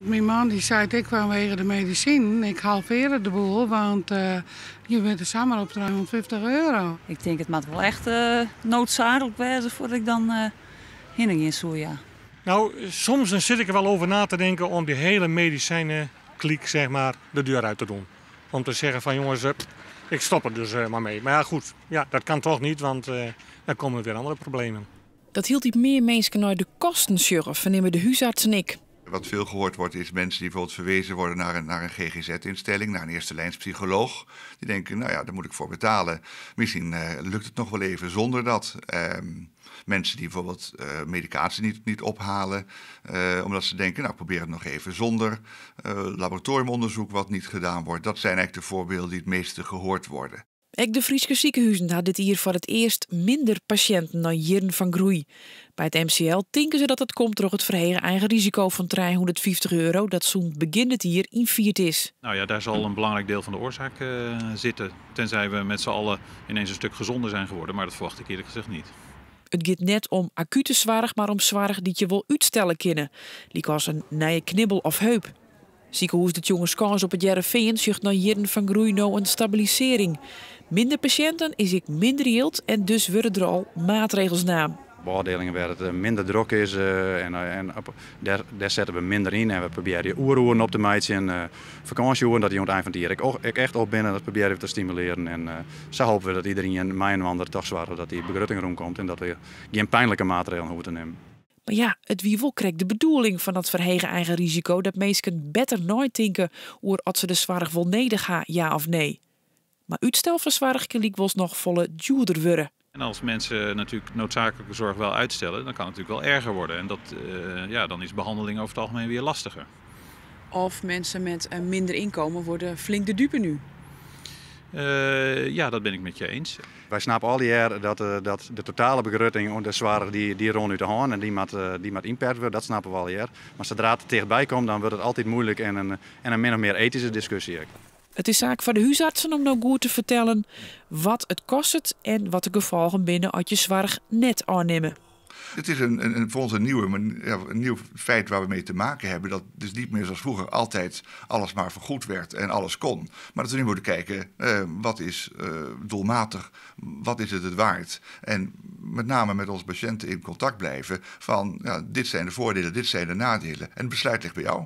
Myn man dy seit ek fanwege de medisinen, ik halvearje de boel, want je wurde samar op €350. Ik tink it moat wol echt needsaaklik wêze foardat ik dan hinne gean soe, ja. Nou, soms dan zit ik er wel over na te denken om die hele medicijnenkliek, zeg maar, de deur uit te doen. Om te zeggen van jongens, ik stop er dus maar mee. Maar ja, goed, ja, dat kan toch niet, want dan komen er weer andere problemen. Dat hieltyd mear minsken nei de kosten sjogge, fernimme de húsarts en ik. Wat veel gehoord wordt is mensen die bijvoorbeeld verwezen worden naar een GGZ-instelling, naar een eerste lijnspsycholoog. Die denken, nou ja, daar moet ik voor betalen. Misschien lukt het nog wel even zonder dat. Mensen die bijvoorbeeld medicatie niet ophalen, omdat ze denken, nou, ik probeer het nog even zonder. Laboratoriumonderzoek wat niet gedaan wordt. Dat zijn eigenlijk de voorbeelden die het meeste gehoord worden. Ek de Fryske sikehuzen ha dit jier foar it earst minder pasjinten nei jierren fan groei. By it MCL tinke se dat it komt troch it ferhege eigen risiko fan €350 dat sûnt begjin dit jier ynfierd is. Nou ja, daar zal een belangrijk deel van de oorzaak zitten. Tenzij we met z'n allen ineens een stuk gezonder zijn geworden, maar dat verwacht ik eerlijk gezegd niet. It giet net om akute soarch, mar om soarch dy't je wol útstelle kinne. Lykas in nije knibbel of heup. Sikehûs De Tjongerskâns op It Hearrenfean sjocht nei jierren fan groei no in stabilisearring. Minder pasjinten is ek minder jild en dus wurde der al maatregels naam. Op ôfdielingen wêr't it minder drok is en dêr sette we minder yn en we probearje oeroeren op te meitsjen. Fakânsjeoeren, dat dy oan it ein fan it jier ek echt op binne, dat probearje we te stimulearjen. En sa hoopje we dat iderien mei-inoar toch soarget dat dy begrutting rûnkomt en dat we gjin pynlike maatregelen hoege te nimmen. Mar ja, it wie wol krekt de bedoeling fan dat ferhege eigen risiko dat minsken better neitinke oer oft se de soarch wol nedich ha, ja of nee. Mar útstel fan soarch kin lykwols noch folle djoerder wurde. En als mensen natuurlijk noodzakelijke zorg wel uitstellen, dan kan het natuurlijk wel erger worden. En ja, dan is behandeling over het algemeen weer lastiger. Of mensen met een minder inkomen worden flink de dupe nu. Ja, dat ben ik met je eens. Wy snappe allegear dat de totale begrutting de soarch dy rûn út de hân en dy moat ynperkt wurde, dat snappe we allegear. Mar sadra't it tichtby komt, dan wurdt it altyd muoilik en in min of mear etyske diskusje ek. It is saak foar de húsartsen om no goed te fertellen wat it kostet en wat de gefolgen binne as je soarch net oannimme. Het is voor ons ja, een nieuw feit waar we mee te maken hebben. Dat dus niet meer zoals vroeger altijd alles maar vergoed werd en alles kon. Maar dat we nu moeten kijken, wat is doelmatig, wat is het het waard? En met name met onze patiënten in contact blijven van, ja, dit zijn de voordelen, dit zijn de nadelen. En het besluit ligt bij jou.